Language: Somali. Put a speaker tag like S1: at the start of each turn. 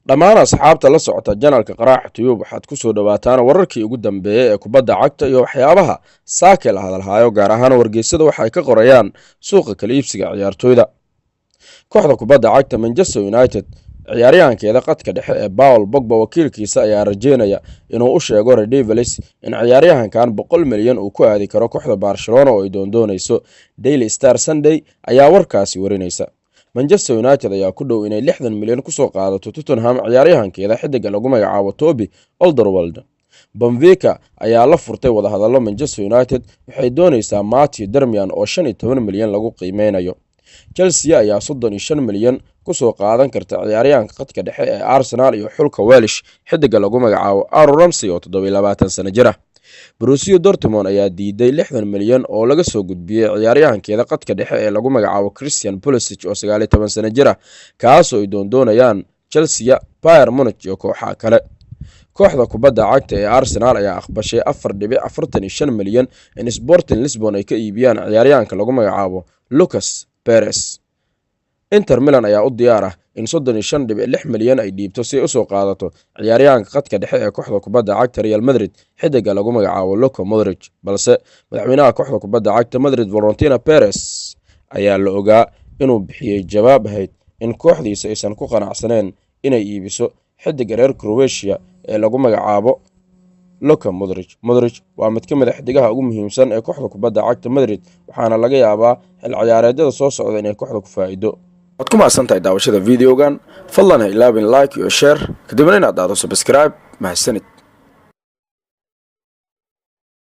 S1: Dhammaan asxaabta la socota channelka Qaraax Tube, waxaad kusoo dhawaataan wararkii ugu dambeeyey ee kubadda cagta iyo waxyaabaha saake la hadalhaayo, gaar ahaan wargeysyada waxay ka qorayaan suuqa kala iibsiga ciyaartooyda. Kooxda kubadda cagta Manchester United ciyaaryahankeeda qadka dhexe ee Paul Pogba wakiilkiisa ayaa rajeynaya inuu u sheego Red Devils in ciyaaryahankan 100 milyan uu ku aadi karo kooxda Barcelona oo ay doondoonayso. Daily Star Sunday ayaa warkaasi warinaysa. Manchester United ayaa ku dhow inay 60 milyan kusoo qaadato Tottenham ciyaaryahankeeda xidiga lagu magacaabo Toby Alderweireld. Benfica ayaa la furtay wadahadallo Manchester United, waxay doonaysaa Matteo Darmian oo 15 milyan lagu qiimeynayo. Chelsea ayaa 35 milyan kusoo qaadan karta ciyaaryahanka khadka dhexe ee Arsenal iyo xulka Welsh, xidiga lagu magacaabo Aaron Ramsey oo 27 sano jir ah. Borussia Dortmund ayaa diiday 60 milyan oo laga soo gudbiyey ciyaaryahankeeda khadka dhexe ee lagu magacaabo Christian Pulisic oo 19 sano jir ah, kaasoo ay doondoonayaan Chelsea, Bayern Munich iyo kooxaha kale. Kooxda kubadda cagta ee Arsenal ayaa aqbashay 4.45 milyan in Sporting Lisbon ay ka iibiyaan ciyaaryahanka lagu magacaabo Lucas Perez. Inter Milan ayaa u diyaar ah in 35.6 milyan ay dhiibto si ay usoo qaadato ciyaaryahanka khadka dhexe ee kooxda kubadda cagta Real Madrid, xidiga lagu magacaabo Luka Modric, balse madaxweynaha kooxda kubadda cagta Madrid, Florentino Perez, ayaa la ogaa inuu bixiyey jawaab ahayd in kooxdiisa aysan ku qanacsaneen inay iibiso xidiga reer Croatia ee lagu magacaabo Luka Modric. Modric waa mid ka mid a xidigaha ugu muhiimsan ee kooxda kubadda cagta Madrid, waxaana laga yaabaa xil ciyaareedyada soo socda inay kooxda ku faa'iido. Waad ku mahadsantahay daawashada videogan. Fadlan ha ilaabin like iyo share, kadibna inaad dhahdo subscribe. Mahadsanid.